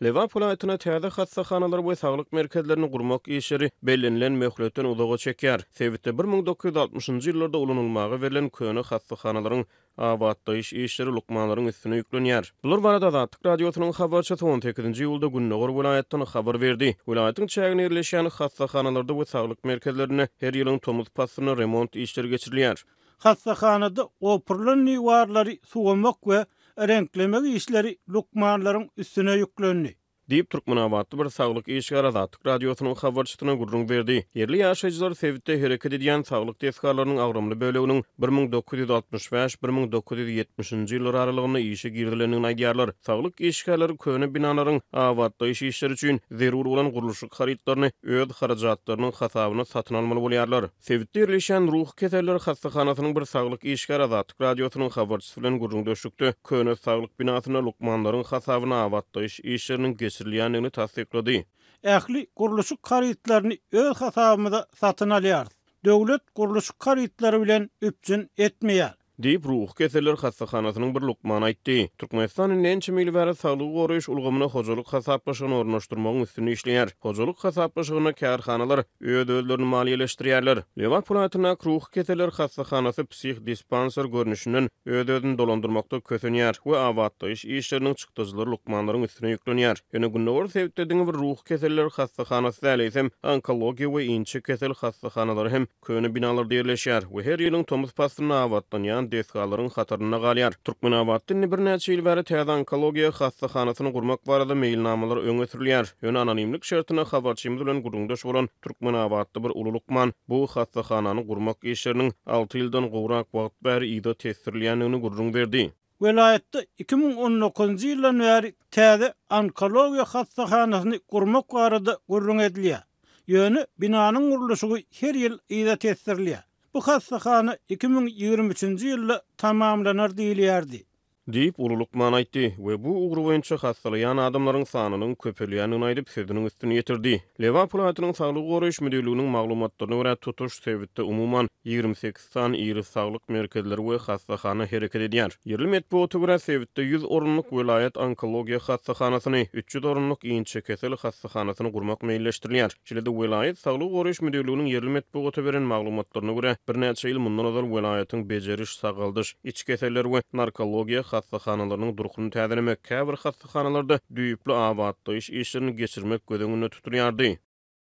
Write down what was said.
Lebap welaýatynda täze hassahanalar we saglyk merkezlerini gurmak işleri bellenilen möhletden uzaga çekýär. Sebitde 1960-njy ýyllarda ulanylmaga berlen köne hassahanalaryň abatlaýyş işleri lukmanlaryň üstüne ýüklenýär. Bular barada Azatlyk Radiosynyň habarçysy on sekizinji iýulda gündogar welaýatdan habar berdi. Welaýatyň çäginde ýerleşýän hassahanalarda we saglyk merkezlerinde her ýylyň tomus paslynda remont işleri geçirilýär. Hassahanada opurylan diwarlary suwamak we reňklemek işleri lukmanlaryň üstüne ýüklendi. Diýip, türkmenabatly bir saglyk işgäri Azatlyk Radiosynyň habarçysyna gürrüň berdi. Ýerli ýaşaýjylar sebitde hereket edýän saglyk desgalarynyň agramly böleginiň 1965, 1970-nji ýyllar aralygynda işe girizilendigini aýdýarlar. Saglyk işgärleri köne binalaryň abatlaýyş işleri üçin zerur bolan gurluşyk harytlaryny öz harajatlarynyň hasabyna satyn almaly bolýarlar. Sebitde ýerleşýän Ruhy keseller hassahanasynyň bir saglyk işgäri Azatlyk Radiosynyň habarçysy bilen gürrüňdeşlikde köne saglyk binasynda lukmanlaryň hasabyna abatlaýyş işleriniň geçirilýändigini tassyklady. Ähli gurluşyk harytlaryny öz hasabymyza satyn alýarys. Döwlet gurluşyk harytlary bilen üpjün etmeýär. Diýip, Ruhy keseller hassahanasynyň bir lukmany aýtdy. Türkmenistan indi ençeme ýyl bäri saglygy goraýyş ulgamyna hojalyk hasaplaşygyny ornaşdyrmagyň üstünde işleýär. Hojalyk hasaplaşygynda kärhanalar öz-özlerini maliýeleşdirýärler. Lebap welaýatyndaky Ruhy keseller hassahanasy psihdispanser görnüşinden öz-özüni dolandyrmakda kösenýär we abatlaýyş işleriniň çykdajylary lukmanlaryň üstüne ýüklenýär. Ýöne gündogar sebitde diňe bir Ruhy keseller hassahanasy däl, eýsem, onkologiýa we inçe kesel hassahanalary hem Köne binalarda ýerleşýär we her ýylyň tomus paslynda abatlanýan desgalaryň hatarynda galýar. Türkmenabatda indi birnäçe ýyl bäri täze onkologiýa hassahanasyny gurmak barada meýilnamalar öňe sürülýär. Ýöne anonimlik şertinde habarçymyz bilen gürrüňdeş bolan türkmenabatly bir uly lukman bu hassahanany gurmak işleriniň alty ýyldan gowrak wagt bäri yza tesdirilýändigini gürrüň berdi. Welaýatda 2019-njy ýyldan bäri täze onkologiýa hassahanasyny gurmak barada gürrüň edilýär. Ýöne binanyň gurluşygy her ýyl yza tesdirilýär. Bu hassahana 2023-nji ýylda tamamlanar diýilýärdi. Diýip, uly lukman aýtdy we bu ugur boýunça hassalaýan adamlaryň sanynyň köpelýändigini aýdyp, sözüniň üstüni ýetirdi. Lebap welaýatynyň Saglygy goraýyş müdirliginiň maglumatlaryna görä, tutuş sebitde umuman 28 sany iri saglyk merkezleri we hassahana hereket edýär. Ýerli metbugata görä, sebitde 100 orunlyk welaýat onkologiýa hassahanasyny, 300 orunlyk inçekesel hassahanasyny gurmak meýilleşdirilýär. Şeýle-de welaýat saglygy goraýyş müdirliginiň ýerli metbugata beren maglumatlaryna görä, birnäçe ýyl mundan ozal welaýatyň bejeriş-sagaldyş, iç keseller we narkologiýa hassahanalarynyň durkuny täzelemek, käbir hassahanalarda düýpli abatlaýyş işlerini geçirmek göz öňünde tutulýardy.